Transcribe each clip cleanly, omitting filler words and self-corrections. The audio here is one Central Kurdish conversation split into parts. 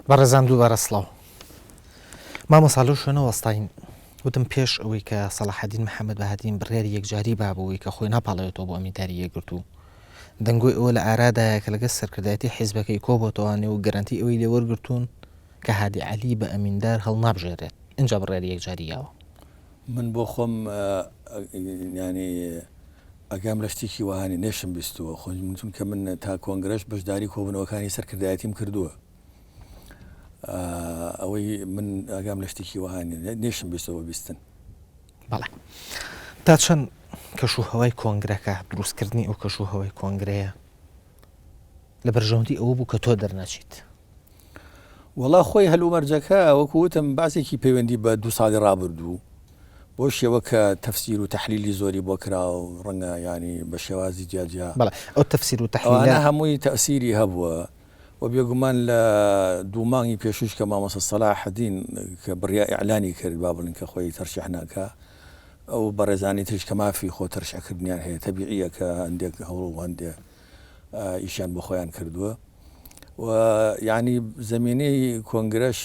بەڕێزان دووبارە سڵاو. مامۆستا لەو شوێنە وەستاین وتم پێش ئەوەی کە سەڵاحەدین محەممەد بەهادین بڕیاری یەکجاری با بۆ ئەوەی کە خۆی ناپاڵێتەوە بۆ ئەمینداری یەکگرتوو دەنگۆی ئەوە لە ئارادایە کە لەگەڵ سەرکردایەتی حیزبەکەی کۆبۆتەوانێ و گەرەنتی ئەوەی لێ وەرگرتوون کە هادی عەلی بە ئەمیندار هەڵنابژێرێت ئینجا بڕیاری یەکجاری یاوە. من بۆ خۆم یانی ئەگام لە شتێکی وەها نیە نەشم بیستووە خۆ من چونکە من تا کۆنگرەش بەشداری کۆبوونەوەکانی سەرکردایەتیم کردووە ئەوەی من ئاگام لە شتێکی وەها نیە نەشم بیستەوە بیستن. بەڵێ تا چەند کەش و هەوای کۆنگرەکە دروستکردنی ئەو کەش و هەوای کۆنگرەیە لە بەرژەوەندی ئەوە بوو کە تۆ دەرنەچیت؟ وەڵا خۆی هەلومەرجەکە وەکو وتم باسێکی پەیوەندی بە دوو ساڵی ڕابردوو بۆ شێوە کە تەفسیر و تەحلیلی زۆری بۆ کرا و ڕەنگە یانی بە شێوازی جیاجیا بەڵێ ئەو تەفسیر و تەحلیلە ئەوانە هەمووی تەئسیری هەبووە و بێگومان لە دوو مانگی پێشووش کە مامۆستا سەلاحەدین کە بڕیا ئیعلانی کرد با بڵێین کە خۆی تەرشیح ناکا ئەو بەڕێزانی تریش کە مافی خۆ تەرشیحکردنیان هەیە تەبیعیە کە هەندێک هەوڵ و هەندێک ئیشیان بۆ خۆیان کردووە و یعنی زمینەی کۆنگرەش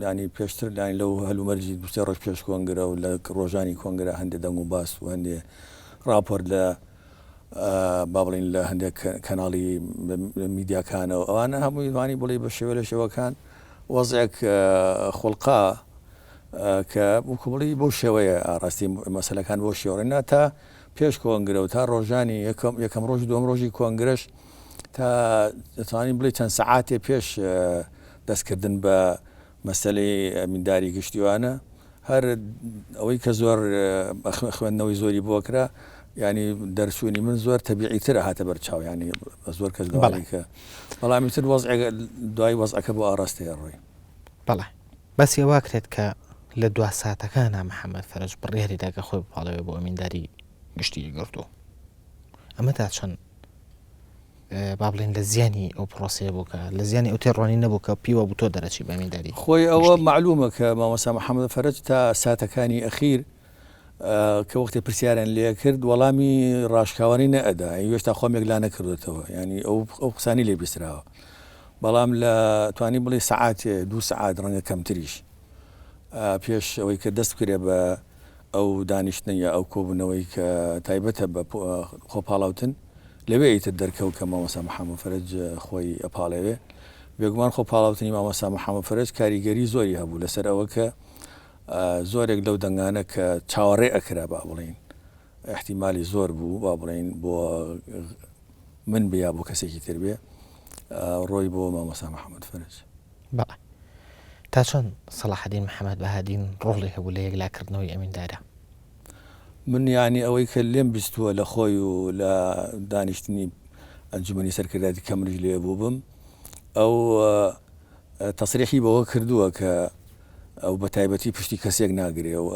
ینی پێشتر لاین لەو هەلومەرجی دوسێ ڕۆژ پێش کۆنگرە و لە ڕۆژانی کۆنگرە هەندێک دەنگ و باس و هەندێ راپۆرت لە با بڵین لە هەندێک کەناڵی میدیاکانەوە ئەوانە هەمووی وانی بڵێ بە شێوە لە شێوەکان وەزعێک خوڵقا کە وەکو بڵێی بەو شێوەیە ڕاستی مەسەلەکان بەو شێوەیە نا تا پێش کۆنگرە و تا ڕۆژانی یەکەم یەکەم ڕۆژ دووەم ڕۆژی کۆنگرەش تا دەتوانین بڵێ چەند سەعاتێ پێش دەستکردن بە مەسەلەی ئەمینداری گشتیوانە هەر ئەوەی کە زۆر خوێندنەوەی زۆری بۆ کرا ینی دەرچوونی من زۆر تەبیعیتر هاتە بەرچاو ینی زۆر کەس بەڵێ کە بەڵام تر وەزعێک دوای وەزعەکە بۆ ئاراستەیە ڕۆی. بەڵێ باسی ئەوە ئەکرێت کە لە دوا ساتەکانا محەمەد فەرەج بڕیاری دا کە خۆی بپاڵێوێ بۆ ئەمینداری گشتی یەکگرتوو. ئەمە تا چەند با بڵێن لە زیانی ئەو پرۆسەیە بوو کە لە زیانی ئەو تێڕوانینە نەبوو کە پێی وابوو تۆ دەرەچی بە ئەمینداری خۆی ئەوە مەعلوومە کە مامۆستا محەمەد فەرەج تا ساتەکانی ئەخیر کە وەختێ پرسیاریان لێ کرد وەڵامی ڕاشکاوانەی نەئەدا هێشتا خۆم یەکلا نەکردوێتەوە ینی ئەو ئەو قسانی لێ بیستراوە بەڵام لە توانی بڵێ سەعاتێ دوو سەعات ڕەنگە کەمتریش پێش ئەوەی کە دەست بکرێ بە ئەو دانیشتنە یا ئەو کۆبوونەوەی کە تایبەتە بە خۆپاڵاوتن لەوێ ئیتر دەرکەوت کە مامۆستا محەممەد فەرەج خۆی ئەپاڵێوێ بێگومان خۆپاڵاوتنی مامۆستا محەممەد فەرەج کاریگەری زۆری هەبوو لەسەر ئەوە کە زۆرێک لەو دەنگانە کە چاوەڕێ ئەکرا با بڵێین ئیحتیمالی زۆر بوو با بڵێین بۆ من بێ یا بۆ کەسێکی تر بێ ڕۆی بۆ مامۆستا محەممەد فەرج. بەڵێ. تا چەند سەڵاحەدین محەمەد بەهادین ڕۆڵی هەبوو لە یەکلاکردنەوەی ئەمیندارە؟ من یانی ئەوەی کە لێم بیستووە لە خۆی و لە دانیشتنی ئەنجومەنی سەرکردایەتی کە منیش لێ بووبم ئەو تەسریحی بەوە کردووە کە ئەو بە تایبەتی پشتی کەسێک ناگرێ و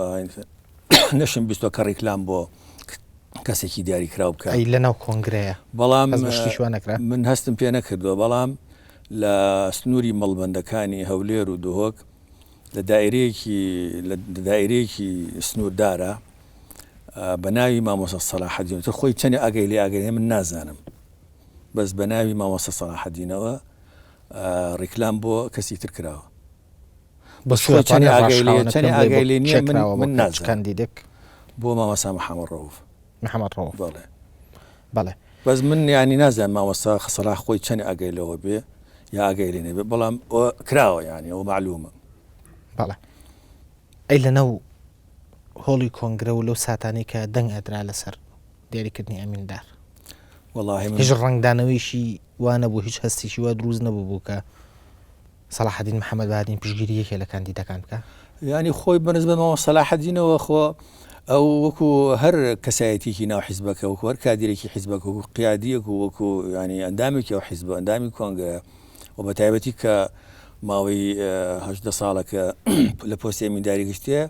نەشم بیستوە کە ڕیکلام بۆ کەسێکی دیاریکراو بکە ئەی لەناو کۆنگرەیە بەڵام من هەستم پێ نەکردووە بەڵام لە سنووری مەڵبەندەکانی هەولێر و دهۆک لە دایرەیەکی لە دایرەیەکی سنووردارە بە ناوی مامۆستا سەلاحەدین تر خۆی چەندی ئاگای لێ ئاگای من نازانم بەس بە ناوی مامۆستا سەلاحەدینەوە ڕیکلام بۆ کەسی تر کراوە. بەس خۆی چەنێ ئاگای لێیە چەنێ ئاگای لێ نییە من من نازانم. کاندیدێک؟ بۆ مامۆستا محەمەد ڕەوف. محەمەد ڕەوف. بەڵێ. بەڵێ. بەس من یانی نازانم مامۆستا سەلاح خۆی چەنێ ئاگای لەوە بێ یا ئاگای لێ نەبێ بەڵام کراوە یانی ئەوە مەعلوومە. بەڵێ. ئەی لەناو هۆڵی کۆنگرە و لەو ساتانەی کە دەنگ ئەدرا لەسەر دیاریکردنی ئەمیندار وەڵاهی من هیچ ڕەنگدانەوەیشی وا نەبوو هیچ هەستێکی وا دروست نەبوو بوو کە سەڵاحەدین محەمەد بەهادین پشتگیری یەکێ لە کاندیدەکان بکا؟ یانی خۆی بە نسبەت مامۆستا سەلاحەدینەوە خۆ ئەو وەکو هەر کەسایەتیەکی ناو حیزبەکە وەکو هەر کادیرێکی حیزبەکە وەکو قیادیەک و وەکو یانی ئەندامێکی ئەو حیزبە ئەندامی کۆنگرە و بە تایبەتی کە ماوەی 18 ساڵە کە لە پۆستی ئەمینداری گشتیە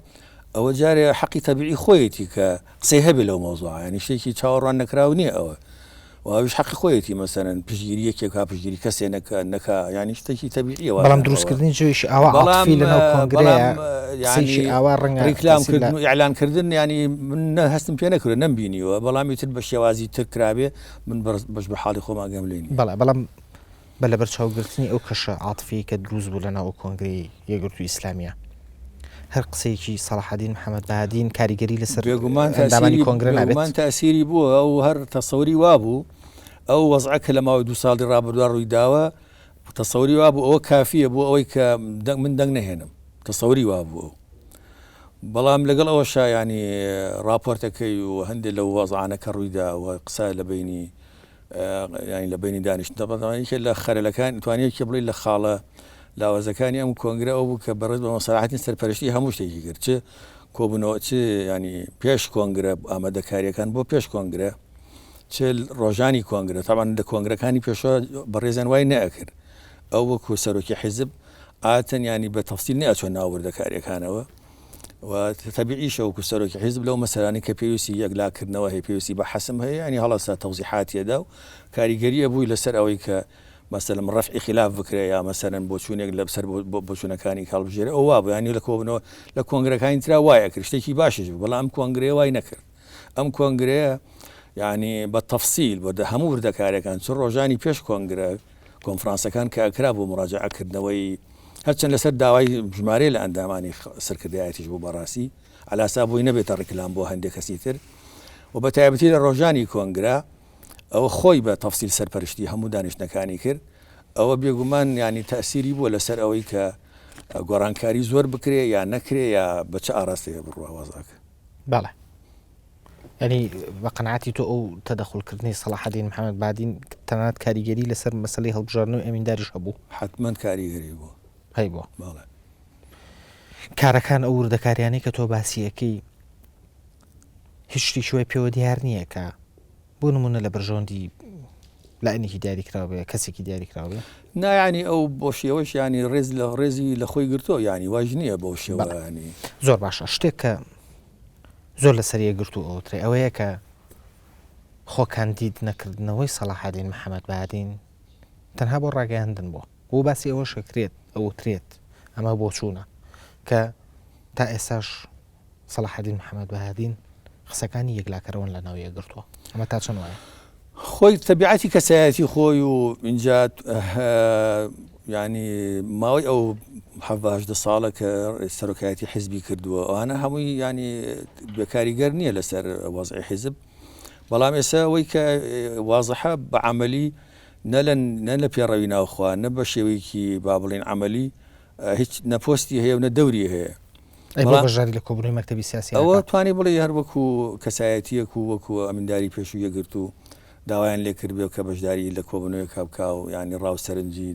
ئەوە جارێ حەقی تەبیعی خۆیەتی کە قسەی هەبێ لەو مەوزوعە یانی شتێکی چاوەڕوان نەکراو نییە ئەوە و ئەویش حەقی خۆیەتی مەسەلەن پشتگیری یەکێک کا پشتگیری کەسێ نەکا نەکا یانی شتێکی تەبیعیە وا بەڵام دروستکردنی جەوێکی ئاوا عاتفی لەناو کۆنگرەیە قسەیەکی ئاوا ڕەنگە ڕیکلام کردن و ئیعلان کردن یانی من نە هەستم پێ نەکردووە نەمبینیوە بەڵام ئیتر بە شێوازی تر کرابێ من بەش بە حاڵی خۆم ئاگام لێ نییە. بەڵێ بەڵام. بە لەبەرچاوگرتنی ئەو کەشە عاتفیەی کە دروست بوو لەناو ئەو کۆنگرەی یەکگرتووی ئیسلامیە، هەر قسەیەکی سەڵاحەدین محەمەد بەهادین کاریگەری لەسەر بێگومان ئەندامانی تەئسیری کۆنگرە نابێت؟ بێگومان تەئسیری بووە، ئەو هەر تەسەوری وابوو ئەو وەزعە کە لە ماوەی دوو ساڵی ڕابردووا ڕووی داوە، تەسەوری وابوو ئەوە کافییە بۆ ئەوەی کە دەنگ من دەنگ نەهێنم، تەسەوری وابوو ئەو. بەڵام لەگەڵ ئەوەشا یانی ڕاپۆرتەکەی و هەندێک لەو وەزعانە کە ڕووی دا و قسە لە بەینی یانی لە بەینی دانیشتن دەبەڵام یەکێ لە خەرەلەکان توانیەکی بڵێ لە خاڵە لاوازەکانی ئەم کۆنگرە ئەو بوو کە بەڕێز بە مەسەلاحەتین سەرپەرشتی هەموو شتێکی کرد چ کۆبوونەوە چ ینی پێش کۆنگرە ئامادەکاریەکان بۆ پێش کۆنگرە چ ڕۆژانی کۆنگرە تاوان لە کۆنگرەکانی پێشەوە بەڕێزیان وای نەئەکرد ئەو وەکو سەرۆکی حیزب ئاتن ینی بە تەفسیل نەئەچوە ناو وردەکاریەکانەوە و تەبیعیشە وەکو سەرۆکی حیزب لەو مەسەلانەی کە پێویستی یەکلاکردنەوە هەیە پێویستی بە حەسم هەیە یانی هەڵەسا تەوزیحاتی ئەدا و کاریگەری ئەبووی لەسەر ئەوەی کە مەسەلەن ڕەفعی خیلاف بکرێ یا مەسەلەن بۆچوونێک لەسەر بۆچوونەکانی هەڵبژێرێ ئەو وابوو یانی لە کۆبوونەوە لە کۆنگرەکانی ترا وای ئەکرد شتێکی باشیش بوو بەڵام ئەم کۆنگرەیە وای نەکرد ئەم کۆنگرەیە یانی بە تەفسیل بۆ هەموو وردەکاریەکان چ ڕۆژانی پێش کۆنگرە کۆنفرانسەکان کە ئەکرا بۆ مراجعەکردنەوەی هەرچەند لەسەر داوای ژمارەیە لە ئەندامانی سەرکردایەتیش بوو بەڕاستی عەلاسا بۆی نەبێتە ڕیکلام بۆ هەندێک کەسی تر و بە تایبەتی لە ڕۆژانی کۆنگرە ئەوە خۆی بە تەفسیل سەرپەرشتی هەموو دانیشتنەکانی کرد ئەوە بێگومان ینی تەسیری بووە لەسەر ئەوەی کە گۆڕانکاری زۆر بکرێ یا نەکرێ یا بە چ ئاراستەیە بڕوا وەزعەکە. بەڵێ. یانی بە قەناعەتی تۆ ئەو تەدەخولکردنەی سەڵاحەدین محەمەد بادین تەنانەت کاریگەری لەسەر مەسەلەی هەڵبژاردنەوەی ئەمینداریش هەبوو؟ حەتمەن کاریگەری بوو. هەیبووە. بەڵێ. کارەکان ئەو وردەکاریانەی کە تۆ باسی ئەکەی هیچ شتێکی وای پێوە دیار نییە کە بۆ نمونە لە بەرژەوەندی لایەنێکی دیاریکراو بێ کەسێکی دیاریکراو بێ؟ نا یانی ئەو بۆ شێوەش یانی ڕێز لە ڕێزی لە خۆی گرتووە یانی واش نییە بەو شێوە یانی. زۆر باشە شتێک کە زۆر لەسەر یەکگرتوو ئەوترێ ئەوەیە کە خۆ کاندید نەکردنەوەی سەڵاحەدین محەمەد بادین تەنها بۆ ڕاگەیاندن بووە و باسی ئەوەش ئەکرێت ئەوترێت ئەمە بۆچوونە کە تا ئێستاش سەڵاحەدین محەمەد بەهادین قسەکانی یەکلاکەرەوەن لە ناو یەکگرتووە ئەمە تا چەند وایە؟ خۆی تەبیعەتی کەسایەتی خۆی و ئینجا یانی ماوەی ئەو حەڤدە هەژدە ساڵە کە سەرۆکایەتی حیزبی کردووە ئەوانە هەمووی ینی بێکاریگەر نییە لەسەر وەزعی حیزب بەڵام ئێستا ئەوەی کە وازحە بە عملی نە لە نە لە پێڕەوی ناوخوا نە بە شێوەیەکی با بڵین عملی هیچ نە پۆستی هەیە و نە دەوری هەیە. ئەی بۆ بەشداری لە کۆبوونەوەی مەکتەبی سیاسی ئەوە توانی بڵێ هەر وەکو کەسایەتیەک و وەکو ئەمینداری پێشوو یەکگرتوو داوایان لێ کردبێ کە بەشداری لە کۆبوونەوەیەکا بکا و یانی ڕا و سەرنجی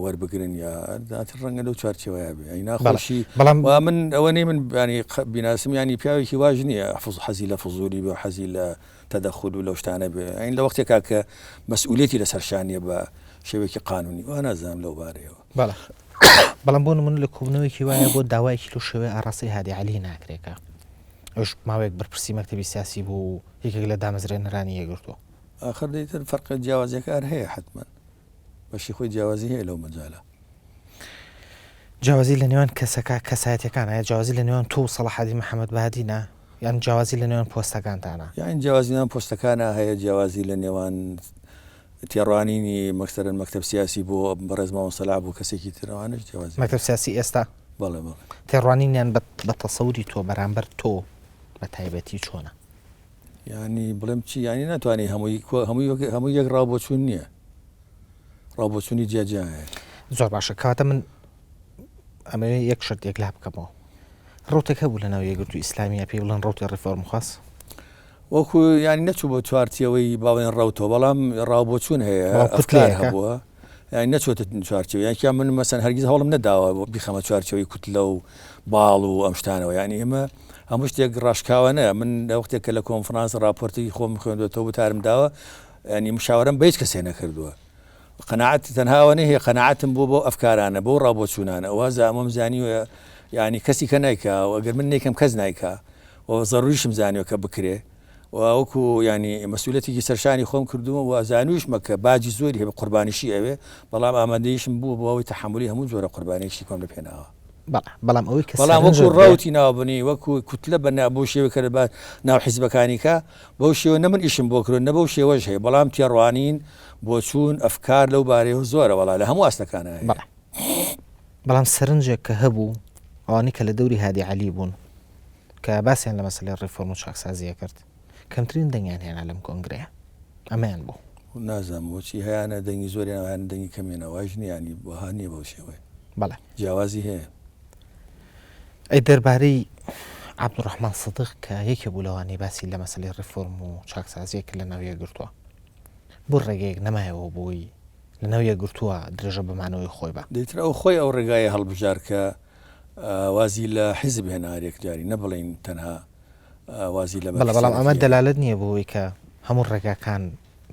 وەربگرن یا داتر ڕەنگە لەو چوارچێوەیە بێ ئەی ناخۆشی بەڵام وا من ئەوە نی من ینی بیناسم ینی پیاوێکی واش نییە حفظ حەزی لە فزولی بێ و حەزی لە تەدەخول و لەو شتانە بێ ئەین لە وەختێکا کە مەسئولیەتی لەسەر شانیە بە شێوەیەکی قانونی وا نازانم لەو بارەیەوە. بەڵێ بەڵام بۆ نمونە لە کۆبوونەوەیەکی وایە بۆ داوایەکی لەو شێوەیە ئاڕاستەی هادی عەلی ناکرێ کە ئەوش ماوەیەک بەرپرسی مەکتەبی سیاسی بوو و یەکێک لە دامەزرێنەرانی یەکگرتووە. ئاخر دەیتر فەرقە جیاوازیەکە هەر هەیە حەتمەن بەشی خۆی جیاوازی هەیە لەو مەجالە. جیاوازی لە نێوان کەسەکە کەسایەتیەکان هەیە جیاوازی لە نێوان تۆ و سەڵاحەدین محەمەد بادینە یان جیاوازی لە نێوان پۆستەکانتانە؟ یان جیاوازی نێوان پۆستەکانە هەیە جیاوازی لە نێوان تێڕوانینی مەکسەرەن مەکتەب سیاسی بۆ بەڕێز مامۆستا سەلاح بۆ کەسێکی تر ئەوانەش جیاوازی مەکتەب سیاسی ئێستا؟ بەڵێ بەڵێ. تێڕوانینیان بە تەسەوری تۆ بەرامبەر تۆ بە تایبەتی چۆنە؟ یانی بڵێم چی یانی ناتوانانی هەمووی هەمووی هەموو یەک ڕاو بۆچوون نییە ڕاو بۆچوونی جیاجیا هەیە. زۆر باشە کەواتە من ئەمەوێ یەک شت یەکلا بکەمەوە ڕوتێک هەبوو لە ناو یەکگرتوو ئیسلامیە پێی بڵێن ڕوتی ڕیفۆرمخواز؟ وەکو یانی نەچوو بۆ چوارچێوەی باڵێن ڕەوتەوە بەڵام ڕاوبۆچوون هەیە ئەفکار هەبووە یانی نەچۆتە چوارچێوە یانکیان من مەسەن هەرگیز هەوڵم نەداوە بیخەمە چوارچێوەی کوتلە و باڵ و ئەم شتانەوە یانی ئێمە هەموو شتێک ڕاشکاوانە من لە وەختێک کە لە کۆنفرانس ڕاپۆرتی خۆم خوێندوێتەوە وتارم داوە ینی مشاورم بە هیچ کەسێ نەکردووە قەناعەت تەنها ئەوە نەیە قەناعەتم بۆ بۆ ئەفکارانە بۆ ڕاوبۆچوونانە وازە ئەمەم زانیوە یعنی کەسی کە نایکا و ئەگەر من نیکەم کەس نایکا و زەروریشم زانیوە کە بکرێ و وەکو یانی مەسئولیەتێکی سەرشانی خۆم کردوومە و زانیویشمە کە باجی زۆری هەبێ قوربانیشی ئەوێ بەڵام ئامادەیشم بووە بۆ ئەوەی تەحەمولی هەموو جۆرە قوربانیەکی کۆم لە پێناوە. بەڵێ بەڵام ئەوەی کە بەڵام وەکو سەرنجت بێ ڕەوتی ناوبنی وەکو کوتلە بە نا بەو شێوەی کە بە ناو حیزبەکانی کە بەو شێوە نە من ئیشم بۆ کردوە نە بەو شێوەش هەیە بەڵام تێڕوانین بۆچوون ئەفکار لەو بارەیەوە زۆرە وەڵا لە هەموو ئاستەکانا هەیە. بەڵێ بەڵام سەرنجێک کە هەبوو ئەوانەی کە لە دەوری هادی عەلی بوون کە باسیان لە مەسەلەی ڕیفۆرم و چاکسازی ئەکرد کەمترین دەنگیان هێنا لەم کۆنگرەیە ئەمەیان بوو. نازانم بۆچی هەیانە دەنگی زۆریان و هەیانە دەنگی کەمیانە وایش نییە یانی وەها نییە بەو شێوەیە. بەڵێ. جیاوازی هەیە. ئەی دەربارەی عەبدولڕەحمان سدیق کە یەکێ بوو لەوانەی باسی لە مەسەلەی ڕیفۆرم و چاکسازیە کرد لە ناو یەکگرتووە بۆ ڕێگەیەک نەمایەوە بۆی لە ناو یەکگرتووە درێژە بە مانەوەی خۆی با؟ ئیتر ئەو خۆی ئەو ڕێگایەی هەڵبژارد کە وازی لە حیزب هێنا هەر یەکجاری نە بڵێین تەنها وازی لە بەڵێ بەڵام ئەمە بەرپرسیارەتی هێنا. دەلالەت نییە بۆ ئەوەی کە هەموو ڕێگاکان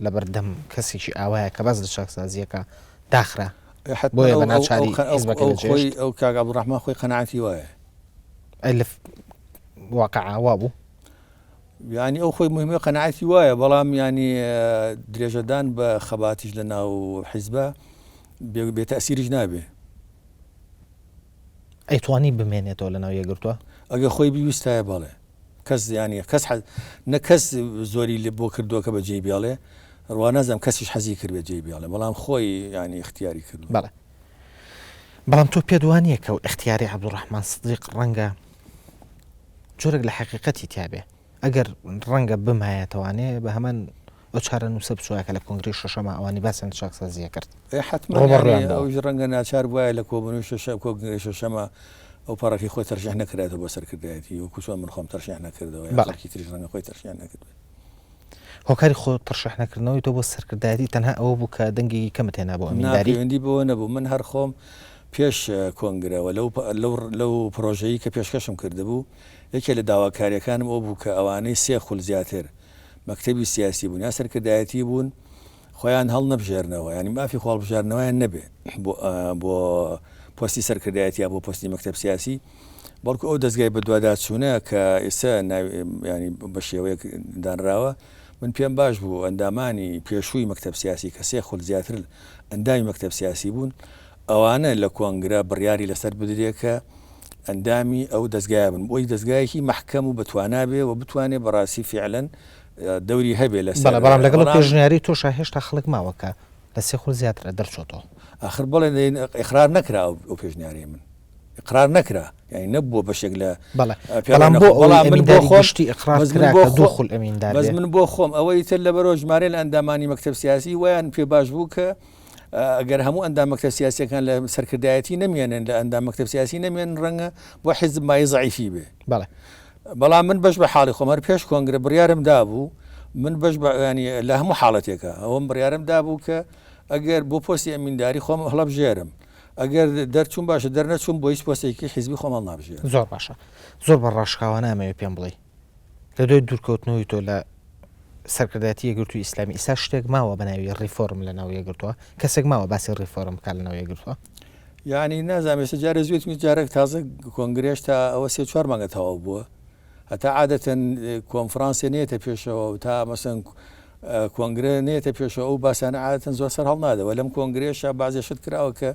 لەبەردەم کەسێکی ئاوایە کە باس لە چاکسازییەکە داخرا حەتمەن بۆیە ئەو بە ئەو ئەو ناچاری ئەو حیزبەکەی ئەو بەجێهێشت. خۆی ئەو کاک عەبدولڕەحمان خۆی قەناعەتی وایە. ئەی لە واقعا وا بوو؟ یانی ئەو خۆی مهمە قەناعەتی وایە بەڵام یانی درێژەدان بە خەباتیش لە ناو حیزبە بێ بێ تەئسیریش نابێ. ئەیتوانی بمێنێتەوە لە ناو یەکگرتووە؟ ئەگەر خۆی بیویستایە بەڵێ. کەس یانی کەس حەز نە کەس زۆری لێ بۆ کردووە کە بەجێی بێڵێ ڕوا نازانم کەسیش حەزی کردبێ جێی بێڵێ بەڵام خۆی یانی ئیختیاری کردووە. بەڵێ بەڵام تۆ پێت وا نییە کە ئەو ئیختیارەی عەبدولڕەحمان سدیق ڕەنگە جۆرێک لە حەقیقەتی تیا بێ ئەگەر ڕەنگە بمایەتەوانێ بە هەمان ئەو چارەنووسە بچوایە کە لە کۆنگرەی شەشەما ئەوانی باسیان لە چاکسازییە کرد. ئێ حەتمەن ڕووبەڕوویان یانی بۆوە. ئەویش ڕەنگە ناچار بوایە لە کۆبوونەوەی شەشە کۆنگرەی شەشەما ئەو پەڕەکەی خۆی تەرشیح نەکرایەتەوە بۆ سەرکردایەتی وەکوو چۆن من خۆم تەرشیح نەکردەوە یا بەڵێ. خەڵکی تریش ڕەنگە خۆی تەرشیح نەکردبێت. هۆکاری خۆ تەرشیح نەکردنەوەی تۆ بۆ سەرکردایەتی تەنها ئەوە بوو کە دەنگێکی کەمت هێنا بۆ نا ئەمینداری؟ پەیوەندی بەوە نەبوو من هەر خۆم پێش کۆنگرە و لەو لەو لەو پڕۆژەی کە پێشکەشم کردبوو یەکێ لە داواکارییەکانم ئەوە بوو کە ئەوانەی سێ خول زیاتر مەکتەبی سیاسی بوون یا سەرکردایەتی بوون خۆیان هەڵنەبژێرنەوە یانی مافی خۆهەڵبژاردنەوەیان نەبێ بۆ بۆ پۆستی سەرکردایەتی یا بۆ پۆستی مەکتەب سیاسی بەڵکو ئەو دەزگای بەدواداچوونە کە ئێستا ینی بە شێوەیەک دانراوە من پێم باش بوو ئەندامانی پێشووی مەکتەب سیاسی کە سێ خول زیاتر ئەندامی مەکتەب سیاسی بوون ئەوانە لە کۆنگرە بڕیاری لەسەر بدرێ کە ئەندامی ئەو دەزگایە بن بۆی دەزگایەکی مەحکەم و بەتوانا بێ و بتوانێ بەڕاستی فیعلەن دەوری هەبێ لەسەر بەڵێ بەڵام لەگەڵ بەڵام پێشنیاری تۆشا هێشتا خەڵک ماوە کە لە سێ خول زیاترە دەرچۆتەوە. ئاخر بەڵێ ئیقرار نەکرا ئەو پێشنیارەی من ئیقرار نەکرا یانی نەبووە بەشێک لە بەڵێ پێڕەوی بەڵام بۆ نەخۆ ئەوەی بەڵام من بۆ ئەمینداری خۆم گشتی ئیقرار بەس من کرا بۆ کە دوو خۆم خول ئەمیندار بەس بێ. من بۆ خۆم ئەوەی تر لەبەرەوە ژمارەی لە ئەندامانی مەکتەب سیاسی وایان پێ باش بوو کە ئەگەر هەموو ئەندام مەکتەب سیاسیەکان لە سەرکردایەتی نەمێنن لە ئەندام مەکتەب سیاسی نەمێنن ڕەنگە بۆ حیزب مایەی زەعیفی بێ. بەڵێ. بەڵام من بەش بە حاڵی خۆم هەر پێش کۆنگرە بڕیارم دابوو من بەش بە ینی لە هەموو حاڵەتێکە ئەوەم بڕیارم دابوو کە ئەگەر بۆ پۆستی ئەمینداری خۆم هەڵەبژێرم ئەگەر دەرچوون باشە دەرنەچوون بۆ هیچ پۆستێکی حیزبی خۆم هەڵنابژێرم. زۆر باشە زۆر بە ڕاشکاوانە ئەمەوێ پێم بڵێی لە دوای دوورکەوتنەوەی تۆ لە سەرکردایەتی یەکگرتووی ئیسلامی ئیستا شتێک ماوە بە ناوی ڕیفۆرم لە ناو یەکگرتووە؟ کەسێک ماوە باسی ڕیفۆرم بکات لە ناو یەکگرتووە؟ یانی نازانم ئێستا جارێ زوویت من جارێک تازە کۆنگرێش تا ئەوە سێ چوار مانگە تەواو بووە هەتا عادەتەن کۆنفرانسێ نێتە پێشەوە و تا مەسەن کۆنگرە نێتە پێشەوە ئەو باسانە عادەتەن زۆر سەر هەڵنادەوە لەم کۆنگرێشە بازێ شت کراوە کە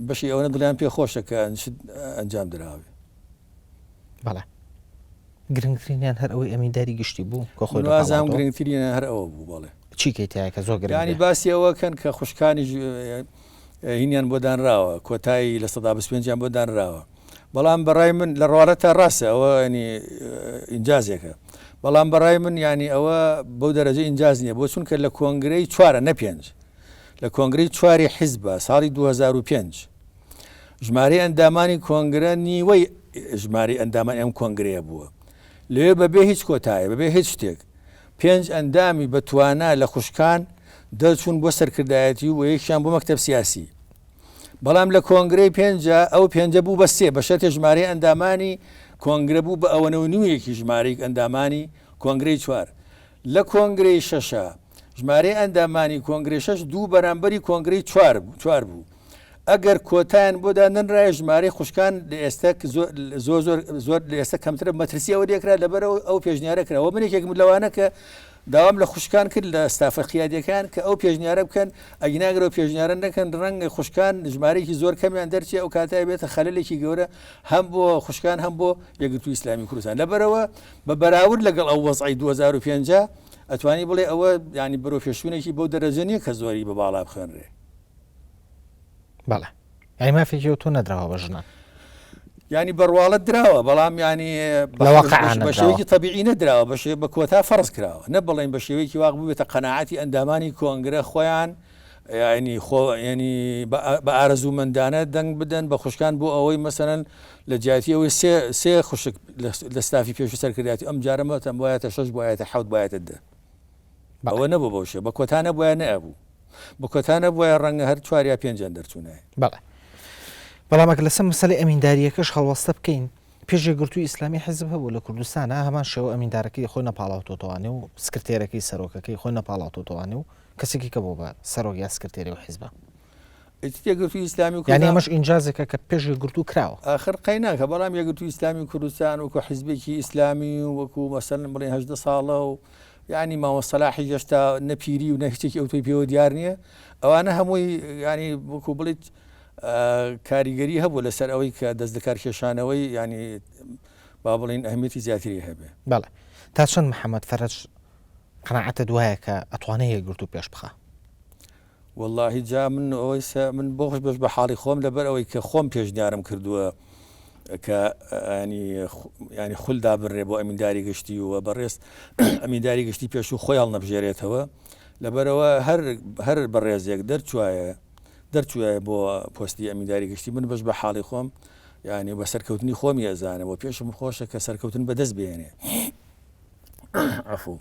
بەشی ئەوەنە دڵیان پێ خۆشە کە شت ئەنجام دراوێ. بەڵێ گرنگترینیان هەر ئەوەی ئەمینداری گشتی بوو کە خۆی وازام گرنگترینیان هەر ئەوە بوو بەڵێ چی کەی تایە کە زۆر گرنگ ینی باسی ئەوە کەن کە خوشکانی هینیان بۆ دانراوە کۆتایی 25% بۆ دانراوە بەڵام بەڕای من لە ڕواڵەت تا ڕاستە ئەوە ینی ئینجازێکە بەڵام بەڕای من ینی ئەوە بەو دەرەجە ئینجاز نییە بۆ چونکە لە کۆنگرەی چوارە نە پێنج لە کۆنگرەی چواری حیزبە ساڵی 2005 ژمارەی ئەندامانی کۆنگرە نیوەی ژمارەی ئەندامانی ئەم کۆنگرەیە بووە. لەوێ بەبێ هیچ کۆتایە، بەبێ هیچ شتێک پێنج ئەندامی بەتوانا لە خوشکان دەرچوون بۆ سەرکردایەتی و یەکیان بۆ مەکتەب سیاسی. بەڵام لە کۆنگرەی پێنجا ئەو پێنجە بوو بە سێ، بە شەرتێ ژمارەی ئەندامانی کۆنگرە بوو بە ئەوەنە و نیوێکی ژمارەی ئەندامانی کۆنگرەی چوار. لە کۆنگرەی شەشا ژمارەی ئەندامانی کۆنگرەی شەش دوو بەرامبەری کۆنگرەی چوار بوو. ئەگەر کۆتایان بۆ دانەنرایە ژمارەی خوشکان لە ئێستا زۆر زۆر زۆر لە ئێستا کەمترە مەترسی ئەوە لێکرا لەبەر ئەو پێشنیارە کرا و من یەکێکم لەوانە کە داوام لە خوشکان کرد لە ستافە قیادیەکان کە ئەو پێشنیارە بکەن، ئەگینا گەر ئەو پێشنیارە نەکەن ڕەنگە خوشکان ژمارەیەکی زۆر کەمیان دەرچێ ئەو کاتە ئەبێتە خەلەلێکی گەورە هەم بۆ خوشکان هەم بۆ یەکگرتووی ئیسلامی کوردستان. لەبەرئەوە بە بەراورد لەگەڵ ئەو وەزعەی 2005 ئەتوانی بڵێ ئەوە یانی بەرەوپێشچوونێکی بەو دەرەجە نییە کە زۆری بە باڵا بخوێنرێ. بەڵێ. یانی مافێکی ئەوتۆ نەدراوە بە ژنان. یانی بە ڕواڵەت دراوە بەڵام یانی لە واقع بە شێوەیەکی تەبیعی نەدراوە بە شێوە بە کۆتا فەرز کراوە نە بڵێن بە شێوەیەکی واق ببێتە قەناعەتی ئەندامانی کۆنگرە خۆیان ینی خۆ ینی بە ئارەزوومەندانە دەنگ بدەن بە خوشکان بۆ ئەوەی مەسەرەن لە جیاتی ئەوەی سێ سێ خوشک لە ستافی پێشوو سەرکردایەتی ئەم جارە مەتەن بایەتە شەش بایەتە حەوت بایەتە دە ئەوە نەبوو بەو شێوە بە کۆتا نەبوایە نەئەبوو بە کۆتا نەبوایە ڕەنگە هەر چوار یا پێنجیان دەرچوونایە. بەڵێ بەڵام ئەگەر لەسەر مەسەلەی ئەمیندارییەکەش هەڵوەستە بکەین، پێش یەکگرتووی ئیسلامی حیزب هەبوو لە کوردستانا هەمان شێوە ئەمیندارەکەی خۆی نەپاڵاوتۆتەوانێ و سکرتێرەکەی سەرۆکەکەی خۆی نەپاڵاوتۆتەوانێ و کەسێکی کە بوو بە سەرۆک یا سکرتێری ئەو حیزبە. ئیتر یەکگرتووی ئیسلامی یانی ئەمەش ئینجازێکە کە پێش یەکگرتوو کراوە. ئاخر قەی ناکا بەڵام یەکگرتووی ئیسلامی کوردستان وەکوو حیزبێکی ئیسلامی و وەکوو مەسەلەن بڵێین 18 ساڵە و یانی مامۆستا سەلاحیش هێشتا نە پیری و نە هیچێکی ئەوتۆی پێوە دیار نییە ئەوانە هەمووی ینی وەکو بڵیت کاریگەری هەبوو لەسەر ئەوەی کە دەست لەکار کێشانەوەی ینی با بڵین ئەهمیەتی زیاتری هەبێ. بەڵێ تا چەند محەمەد فەرەج قەناعەتت وایە کە ئەتوانێ یەکگرتوو پێش بخا؟ وەڵاهی جا من ئەوەی سە من بۆخش بەش بە حاڵی خۆم لەبەر ئەوەی کە خۆم پێشنیارم کردووە کە ینی ینی خول دابنرێ بۆ ئەمینداری گشتی و بەڕێز ئەمینداری گشتی پێشوو خۆی هەڵنەبژێرێتەوە لەبەرەوە هەر هەر بەڕێزێک دەرچوایە دەرچوایە بۆ پۆستی ئەمینداری گشتی من بەش بە حاڵی خۆم ینی بە سەرکەوتنی خۆمی ئەزانم و پێشم خۆشە کە سەرکەوتن بەدەست بێنێ عفو.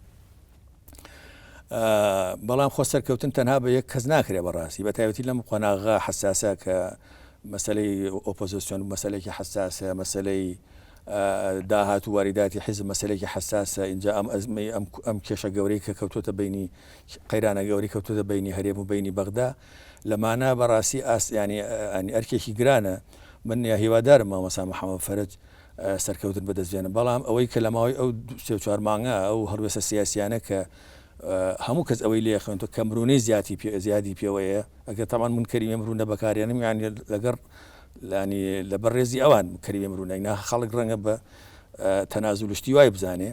بەڵام خۆ سەرکەوتن تەنها بە یەک کەس ناکرێ بەڕاستی بە تایبەتی لەم قۆناغە حساسە کە مەسلەی ئۆپۆزیسیۆن مەسلێکی حساسە مەسلەی داهات و واریداتی حیزب مەسلێکی حساسە اینجا ئەم ئەزمەی ئەم ئەم کێشە گەورەی کە کەوتۆتە بینی قەیرانە گەوری کەوتۆتە بینی هەرێم و بینی بەغدا لەمانە بەڕاستی ئاست ینی ئەرکێکی گرانە من یا هیوادارم مامۆستا محەممەد فەرج سەرکەوتن بەدەست بێنن، بەڵام ئەوەی کە لە ماوەی ئەو سێ و چوار مانگە ئەو هەڵوێستە سیاسیانە کە هەموو کەس ئەوەی لێ خوێندوە کە مرونەی زیاتی پێ زیادی پێوەیە ئەگەر تەمان من کەریمە مرونە بەکارێنم یان لەگەڕ لانی لە بەڕێزی ئەوان کەریمە مرونە نا خەڵک ڕەنگە بە تەنازولشتی وای بزانێ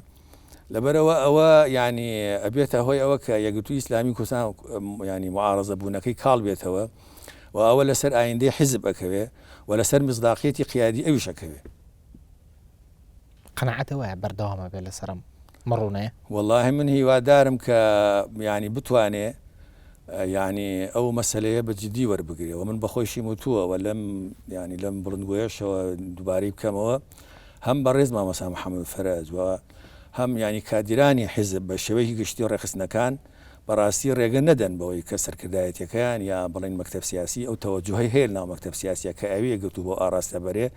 لەبەرەوە ئەوە ینی ئەبێتە هۆی ئەوە کە یەکگرتووی ئیسلامی کوردستان ینی معارەزە بوونەکەی کاڵ بێتەوە و ئەوە لەسەر ئایندەی حیزب ئەکەوێ و لەسەر مصداقیەتی قیادی ئەویش ئەکەوێ. قەناعەتە وایە بەردەوام ئەبێ لەسەر ئەم مڕوونەیە؟ وەڵاهی من هیوادارم کە یانی بتوانێ یانی ئەو مەسەلەیە بە جدی وەربگرێ و من بەخۆیشیم وتووە و لەم یانی لەم بڵندگۆیەشەوە دووبارەی بکەمەوە هەم بەڕێز مامۆستا محەممەد فەرەج و هەم یانی کادیرانی حیزب بە شێوەیەکی گشتی ڕێکخستنەکان بەڕاستی ڕێگە نەدەن بەوەی کە سەرکردایەتیەکەیان یا بڵێین مەکتەب سیاسی ئەو تەوەجوهەی هەیە لەناو مەکتەب سیاسیە کە ئەوی یەکگرتوو بەو ئاڕاستە بەرێ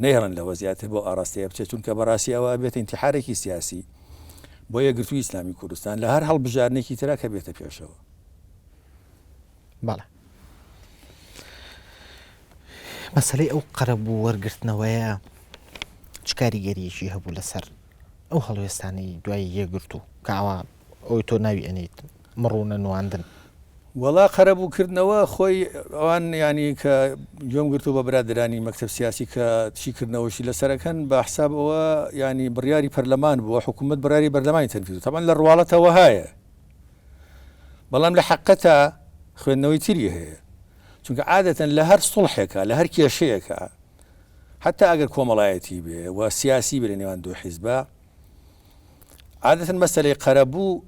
نەیەڵن لەوە زیاتر بەو ئاڕاستەیە بچێت چونکە بەڕاستی ئەوە ئەبێتە ئینتیحارێکی سیاسی بۆ یەکگرتووی ئیسلامی کوردستان لە هەر هەڵبژاردنێکی ترا کە بێتە پێشەوە. بەڵێ مەسەلەی ئەو قەرەبوو وەرگرتنەوەیە چ کاریگەریەکی هەبوو لەسەر ئەو هەڵوێستانەی دوای یەکگرتوو کە ئاوا ئەوەی تۆ ناوی ئەنێیت مڕوونە نواندن. وەڵا قەرەبوو کردنەوە خۆی ئەوان یانی کە گوێم گرتووە بە برادەرانی مەکتەب سیاسی کە شیکردنەوەشی لەسەر ئەکەن بە حساب ئەوە یانی بڕیاری پەرلەمان بووە حکوومەت بڕیاری بەرلەمانی تەنفیز تەبعەن لە ڕواڵەتەوە هەیە بەڵام لە حەقەتا خوێندنەوەی تری هەیە چونکە عادەتەن لە هەر سوڵحێکا لە هەر کێشەیەکا حتا ئەگەر کۆمەڵایەتی بێ و سیاسی بێ لە نێوان دوو حیزبە عادەتەن مەسەلەی قەرەبوو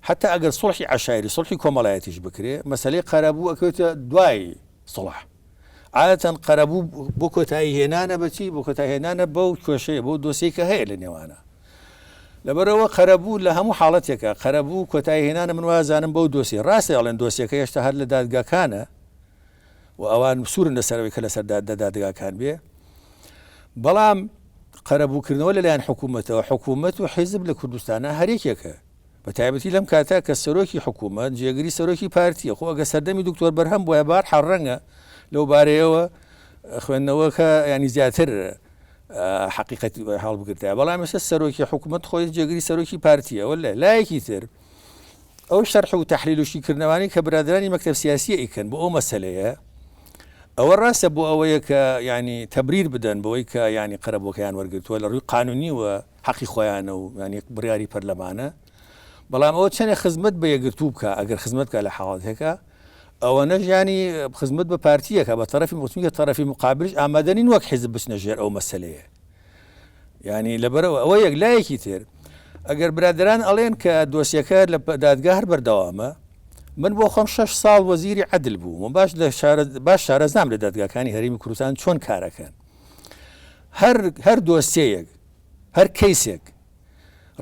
حتا ئەگەر سوڵحی عەشایری سوڵحی کۆمەڵایەتیش بکرێ مەسەلەی قەرەبوو ئەکەوێتە دوای سوڵح عادەتەن قەرەبوو بۆ کۆتایی هێنانە بەچی بۆ کۆتایی هێنانە بەو کێشەیە بۆ دۆسیەی کە هەیە لە نێوانە لەبەرەوە قەرەبوو لە هەموو حاڵەتێکە قەرەبوو کۆتایی هێنانە من وازانم بەو دۆسی ڕاستە ئەڵێن دۆسیەکە هێشتا هەر لە دادگاکانە و ئەوان سوورن لەسەر ئەوەی کە لەسەر دادگاکان بێ بەڵام قەرەبووکردنەوە لەلایەن حکوومەتەوە حکوومەت و حیزب لە کوردستانە هەرێکێکە بە تایبەتی لەم کاتە کە سەرۆکی حکوومەت جێگری سەرۆکی پارتیە خۆ ئەگە سەردەمی دکتۆر بەرهەم بۆیە بار حەڕەنگە لەو بارەیەوە خوێندنەوەکە ینی زیاتر حقیقەتی هەڵبگرتایە بەڵام ئێستا سەرۆکی حکوومەت خۆی جێگری سەرۆکی پارتیەوە لە لایەکی تر. ئەو شەرح و تەحلیل و شیکردنەوانەی کە برادەرانی مەکتەب سیاسی ئەیکەن بۆ ئەو مەسەلەیە ئەوە ڕاستە بۆ ئەوەیە کە یانی تەبریر بدەن بەوەی کە یانی قەرەبووەکەیان وەرگرتووە لە ڕووی قانونیوە حەقی خۆیانە و یانی بڕیاری پەرلەمانە بەڵام ئەوە چەندێک خزمەت بە یەکگرتوو بکە ئەگەر خزمەت بکە لە حاڵەتێکە ئەوەنەش ینی خزمەت بە پارتیەکە بە تەرەفی مقتونکە تەرەفی مقابلش ئامادە نین وەک حیزب بچنە ژێر ئەو مەسەلەیە یانی لەبەرئەوە ئەوە یەک لایەکی تر ئەگەر برادەران ئەڵێن کە دۆسیەکە لە دادگا هەر بەردەوامە من بۆ خۆم شەش ساڵ وەزیری عەدل بووم و باش لە شارە باش شارەزام لە دادگاکانی هەرێمی کوردستان چۆن کارەکەن هەر هەر دۆسیەیەک هەر کەیسێک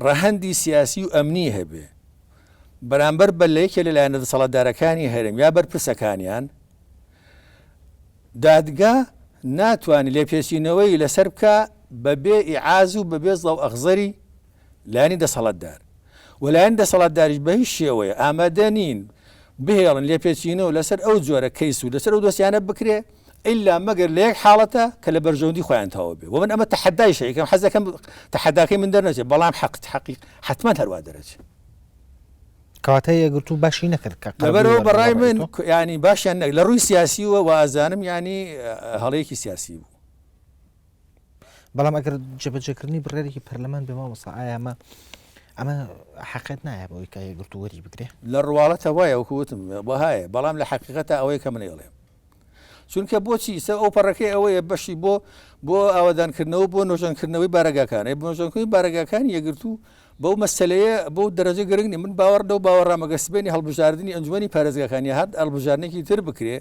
ڕەهەندی سیاسی و ئەمنی هەبێ بەرامبەر بە لە یەکێ لە لایەنە دەسەڵاتدارەکانی هەرێم یا بەرپرسەکانیان دادگا ناتوانێت لێپێچینەوەی لەسەر بکا بەبێ ئیعاز و بەبێ زەو ئەخزەری لایەنی دەسەڵاتدار و لایەنی دەسەڵاتداریش بە هیچ شێوەیە ئامادە نین بهێڵن لێپێچینەوە لەسەر ئەو جۆرە کەیس و لەسەر ئەو دۆسیانە بکرێ ئیلا مەگەر لە یەک حاڵەتە کە لە بەرژەوەندی خۆیان تەواو بێ و من ئەمە تەحەدایش ئەیکەم حەز دەکەم تەحەداکەی من دەرنەچێ بەڵام حەق حەقیق حەتمەن هەروا دەرەچێ. کەواتە یەکگرتوو باشی نەکرد کە قەرەبووی لەبەرئەوە وەرگرت بەڕای بە من ڕای تۆ؟ یانی باشیان نەکرد لە ڕووی سیاسیوە وازانم یانی هەڵەیەکی سیاسی بوو. بەڵام ئەگەر جێبەجێکردنی بڕیارێکی پەرلەمان بێ مامۆستا ئایا ئەمە ئەمە حەقیقەت نایە بەوەی کە یەکگرتوو وەری بگرێ؟ لە ڕواڵەتە وایە وەکو وتم وەهایە بەڵام لە حەقیقەتا ئەوەیە کە من ئەیڵێم. چونکە بۆچی ئیستا ئەو پەڕەکەی ئەوەیە بەشی بۆ بۆ ئاوەدانکردنەوە بۆ نۆژەنکردنەوەی بارەگاکان ئەی نۆژەنکردنەوەی بارەگاکانی یەکگرتوو بەو مەسەلەیە بەو دەرەجە گرنگ نیە من باوەڕ لەو باوەڕام ئەگەر سبەینێ هەڵبژاردنی ئەنجومەنی پارێزگاکان یا هەر هەڵبژاردنێکی تر بکرێ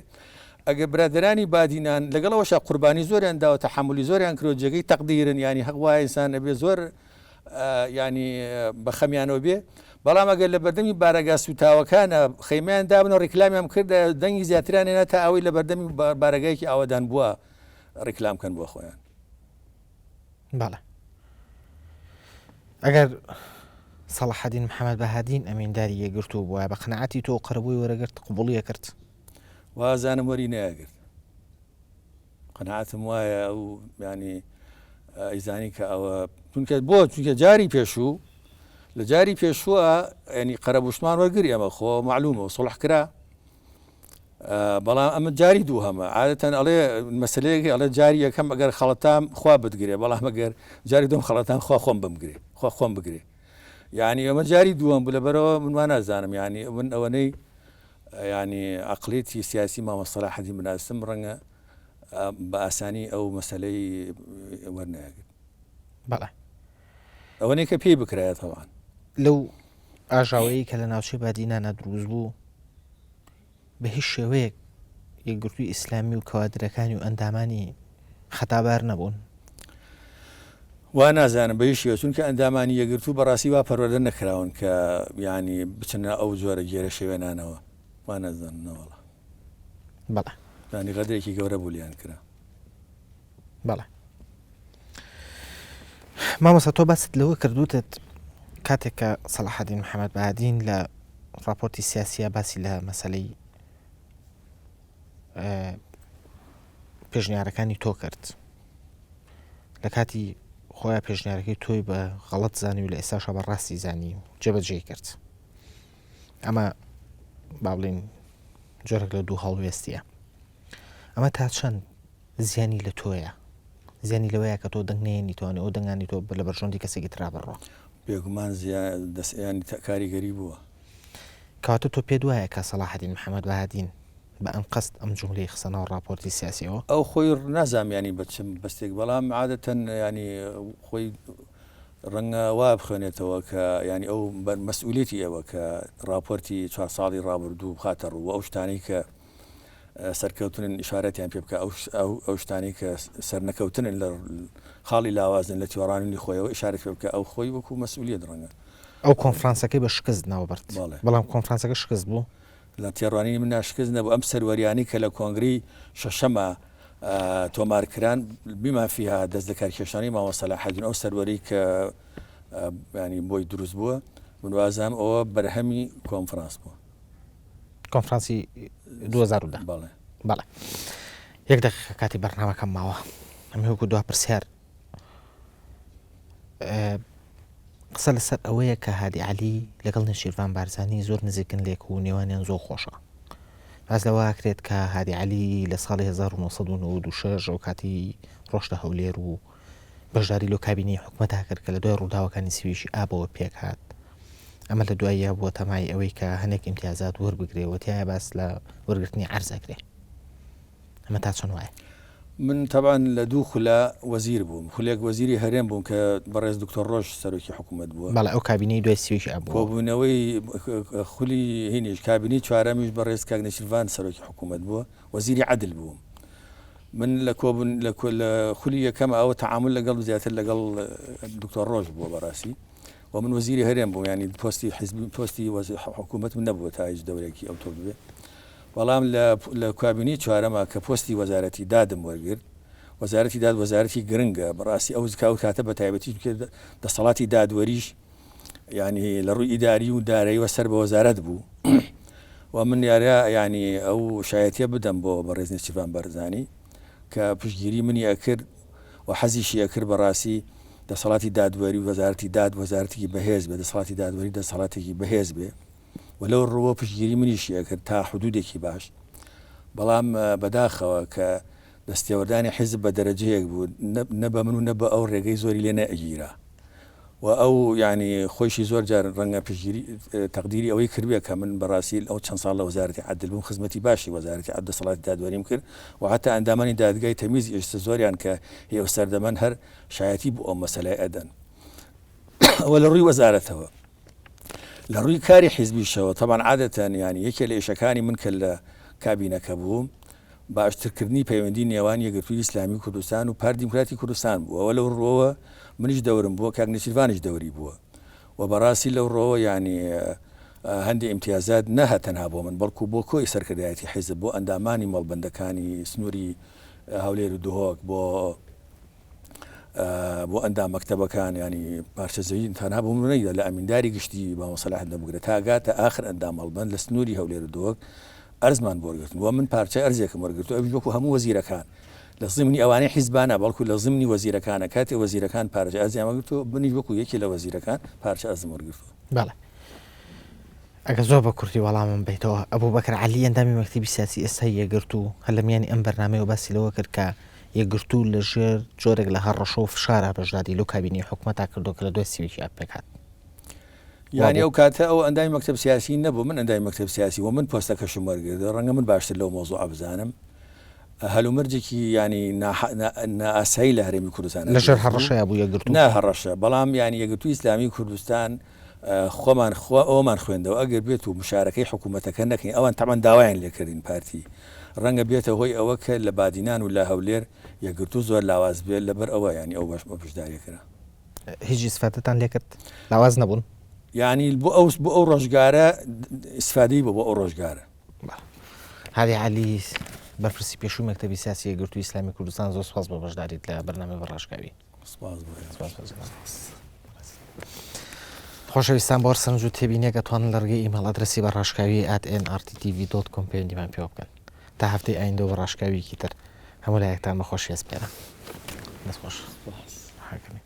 ئەگەر برادەرانی بادینان لەگەڵ ئەوەشا قوربانی زۆریان داوە تەحەمولی زۆریان کردوە جێگەی تەقدیرن یانی هەق وایە ئینسان ئەبێ زۆر یانی بە خەمیانەوە بێ بەڵام ئەگەر لە بەردەمی بارەگا سوتاوەکانە خەیمەیان دابن و ڕیکلامیان بکردایە دەنگی زیاتریان هێنا تا ئەوەی لە بەردەمی بارەگایەکی ئاوەدان بووە ڕیکلام کەن بۆ خۆیان. بەڵێ ئەگەر سەڵاحەدین محەمەد بەهادین ئەمینداری یەکگرتوو بوایە بە قەناعەتی تۆ قەرەبووی وەرەگرت قبوڵی ئەکرد؟ وازانم وەری نەیەگرت. قەناعەتم وایە ئەو یانی ئەیزانی کە ئەوە چونکە بۆ چونکە جاری پێشوو لە جاری پێشووە ینی قەرەبووشمان وەرگری ئەمە خۆ معلومە و سڵح کرا بەڵام ئەمە جاری دوو هەمە عادەتەن ئەڵێ مەسلەیەکی ئەڵێ جاری یەکەم ئەگەر خەڵەتام خوا بتگرێ بەڵام ئەگەر جاری دوم خەڵەتان خوا خۆم بمگرێ خوا خۆم بگرێ یعنی ئەمە جاری دووەم بوو لەبەرەوە من وا نازانم یعنی من ئەوەنەی یانی عەقڵیەتی سیاسی مامۆستا سەلاحەدین بناسم ڕەنگە بە ئاسانی ئەو مەسەلەی وەرنەگرت. بەڵێ. ئەوەنەی کە پێی بکرایە تەوان. لەو ئاژاوەیەی کە لە ناوچەی بادینانا دروست بوو بە هیچ شێوەیەک یەکگرتووی ئیسلامی و کەوادرەکانی و ئەندامانی خەتابار نەبوون؟ وا نازانم بە هیچ شێوە چونکە ئەندامانی یەکگرتوو بەڕاستی وا پەروەردە نەکراون کە یانی بچنە ئەو جۆرە گێرە شێوێنانەوە وا نازانم نەوەڵا. بەڵێ. یانی غەدرێکی گەورە بوو لێیان کرا. بەڵێ. مامۆستا تۆ باست لەوە کرد وتت کاتێک کە سەڵاحەدین محەمەد بەهادین لە ڕاپۆرتی سیاسیە باسی لە مەسەلەی پێشنیارەکانی تۆ کرد لە کاتی خۆیان پێشنیارەکەی تۆی بە غەڵەت زانی و لە ئێستاشا بە ڕاستی زانی و جێبەجێی کرد ئەمە با بڵین جۆرێک لە دوو هەڵوێستیە ئەمە تا چەند زیانی لە تۆیە زیانی لەوەیە کە تۆ دەنگ نێنی توانێ ئەو دەنگانی تۆ لە بەرژەوەندی کەسێکی ترا بڕۆ بێگومان دەستیانی کاریگەری بووە کەواتە تۆ پێت وایە کە سەڵاحەدین محەمەد بەهادین بە ئەنقەست ئەم جوملەی خستە ناو ڕاپۆرتی سیاسیەوە؟ ئەو خۆی نازانم یانی بە چ مەبەستێک بەڵام عادەتەن یانی خۆی ڕەنگە وا بخوێنێتەوە کە یانی ئەو مەسئولیەتی ئەوە کە ڕاپۆرتی چوار ساڵی ڕابردوو بخاتە ڕوو و ئەو شتانەی کە سەرکەوتنن ئیشارەتیان پێ بکە ئەو شتانەی کە سەرنەکەوتنن لە خاڵی لاوازن لە تێڕوانینی خۆیەوە ئیشارەت پێ بکە ئەو خۆی وەکوو مەسئولیەت ڕەنگە ئەو کۆنفرانسەکەی بە شکست ناوبرد، بەڵام کۆنفرانسەکە شکست بوو؟ لە تێڕوانینی مندا شکست نەبوو، ئەم سەروەریانەی کە لە کۆنگرەی شەشەما تۆمار کران، بما فیها دەست لەکارکێشانەوەی مامۆستا سەلاحەدین، ئەو سەروەری کە یانی بۆی دروست بووە، من وازانم ئەوە بەرهەمی کۆنفرانس بووە. کۆنفرانسی 2010. بەڵێ. بەڵێ. یەک دەقیقە کاتی بەرنامەکەم ماوە. ئەمە وەکو دوا پرسیار. قسە لەسەر ئەوەیە کە هادی عەلی لەگەڵ نێچیرڤان بارزانی زۆر نزیکن لێک و نێوانیان زۆر خۆشە. باس لەوە ئەکرێت کە هادی عەلی لە ساڵی 1996 ئەو کاتی ڕۆشتە هەولێر و بەشداری لۆ کابینەی حکومەتا کرد کە لە دوای ڕووداوەکانی سیویشی ئابەوە پێکهات. ئەمە لە دواییا بووە تەمای ئەوەی کە هەنێک ئیمتیازات وەربگرێ و تیایا باس لە وەرگرتنی عەرز ئەکرێ. ئەمە تا چەند وایە؟ من تەبعەن لە دوو خولە وەزیر بووم، خولێک وەزیری هەرێم بووم کە بەڕێز دکتۆر ڕۆژ سەرۆکی حکوومەت بووە. بەڵێ ئەو کابینەی دوای 31 ئاب بووە. کۆبوونەوەی خولی هینیش کابینەی چوارەمیش بەڕێز کاک نێچیرڤان سەرۆکی حکوومەت بووە، وەزیری عەدل بووم. من لە کۆبوون لە خولی یەکەم ئەوە تەعامول لەگەڵ زیاتر لەگەڵ دکتۆر ڕۆژ بووە بەڕاستی و من وەزیری هەرێم بووم یانی پۆستی حیزبی پۆستی حکوومەتم نەبووە تا هیچ دەورێکی ئەوتۆ ببێ. بەڵام لە لە کابینەی چوارەما کە پۆستی وەزارەتی دادم وەرگرت، وەزارەتی داد وەزارەتی گرنگە بەڕاستی ئەو ئەو کاتە بە تایبەتی چونکە دەسەڵاتی دادوەریش یانی لە ڕووی ئیداری و داراییوە سەر بە وەزارەت بوو و من یارە یانی ئەو شایەتیە بدەم بۆ بەڕێز نێچیرڤان بارزانی کە پشتگیری منی ئەکرد و حەزیشی ئەکرد بەڕاستی دەسەڵاتی دادوەری و وەزارەتی داد وەزارەتێکی بەهێز بێ دەسەڵاتی دادوەری دەسەڵاتێکی بەهێز بێ و لەو ڕووە پشتگیری منیشی ئەکرد تا حدودێکی باش، بەڵام بەداخەوە کە دەستێوەردانی حیزب بە دەرەجەیەک بوو نە بە من و نە بە ئەو ڕێگەی زۆری لێ نەئەگیرا و ئەو یانی خۆیشی زۆر جار ڕەنگە پشتگیری تەقدیری ئەوەی کردبێ کە من بەڕاستی ئەو چەند ساڵ لە وەزارەتی عەدل بووم خزمەتی باشی وەزارەتی عەدل دەسەڵاتی دادوەریم کرد و حەتا ئەندامانی دادگای تەمیز ئێستا زۆریان کە هی ئەو سەردەمەن هەر شایەتی بۆ ئەو مەسەلەی ئەدەن ئەوە لە ڕووی وەزارەتەوە. لە ڕووی کاری حیزبیشەوە تەبعەن عادەتەن یانی یەکێ لە ئیشەکانی من کە لە کابینەکە بووم باشترکردنی پەیوەندی نێوان یەکگرتووی ئیسلامی کوردستان و پارتی دیموکراتی کوردستان بوو ئەوە لەو ڕووەوە منیش دەورم بووە کاک نێچیرڤانیش دەوری بووە و بەڕاستی لەو ڕووەوە یانی هەندێ ئیمتیازات نە تەنها بۆ من بەڵکو بۆ کۆی سەرکردایەتی حیزب بۆ ئەندامانی مەڵبەندەکانی سنووری هەولێر و دهۆک بۆ بۆ ئەندام مەکتەبەکان ینی پارچە زەوی تەنها بۆ من نەیدا لە ئەمینداری گشتی مامۆستا سەلاح بگرە تا گاتە ئاخر ئەندام هەڵبەند لە سنووری هەولێر و دهۆک ئەرزمان بۆ وەرگرتن و من پارچە ئەرزێکم وەرگرتو ئەویش وەکو هەموو وەزیرەکان لە زمنی ئەوانەی حیزبانە بەڵکو لە زمنی وەزیرەکانە کاتێ وەزیرەکان پارچە ئەرزیان وەرگرتو منیش وەکو یەکێ لە وەزیرەکان پارچە ئەرزم وەرگرتووە. بەڵێ. ئەگەر زۆر بە کورتی وەڵامم بەیتەوە، ئەبوبەکر عەلی ئەندامی مەکتەبی سیاسی ئێستای یەکگرتوو هەر لە میانی ئەم بەرنامەیەوە باسی لەوە کرد کە یەکگرتوو لە ژێر جۆرێک لە هەڕەشە و فشارا بەشداری لەو کابینەی حکومەتا کردووە کە لە دوای 31 ئاب پێکهات. یانی ئەو کاتە ئەو ئەندامی مەکتەب سیاسی نەبوو، من ئەندامی مەکتەب سیاسی بووم، من پۆستەکەشم وەرگرت، ڕەنگە من باشتر لەو مەوزوعە بزانم. هەلومەرجێکی یانی نائاسایی لە هەرێمی کوردستان لە ژێر هەڕەشەیا بوو یەکگرتوو؟ نا هەڕەشە، بەڵام یانی یەکگرتووی ئیسلامیی کوردستان خۆمان خوا ئەوەمان خوێندەوە ئەگەر بێت و مشارەکەی حکوومەتەکە نەکەین ئەوان تەبعەن داوایان لێکردین پارتی ڕەنگە بێتە هۆی ئەوە کە لە بادینان و لە هەولێر یەکگرتوو زۆر لاواز بێت لەبەر ئەوە یانی ئەو بەش بەشداریە کرا. هیچ ئیسفادەتان لێکرد؟ لاواز نەبوون؟ یانی بۆ ئەو بۆ ئەو ڕۆژگارە ئیسفادەی بوو بۆ ئەو ڕۆژگارە. هادی عەلی بەرپرسی پێشووی مەکتەبی سیاسی یەکگرتووی ئیسلامی کوردستان زۆر سپاس بۆ بەشداریت لە بەرنامەی بەڕاشکاوی. سپاس بۆ سپاس خۆشەویستان بۆ سەرنج و تێبینێک ئەتوانن لە ڕێگەی ئیمێڵ ئەدرەسی بە ڕاشکاوی at nrttv dot com پەیوەندیمان پێوە بکەن تا هەفتەی ئایندە و بە ڕاشکاویەکی تر هەموو لایەکتان بە خۆشی ئەسپێرم دەست خۆش. سپاس. حاکمی.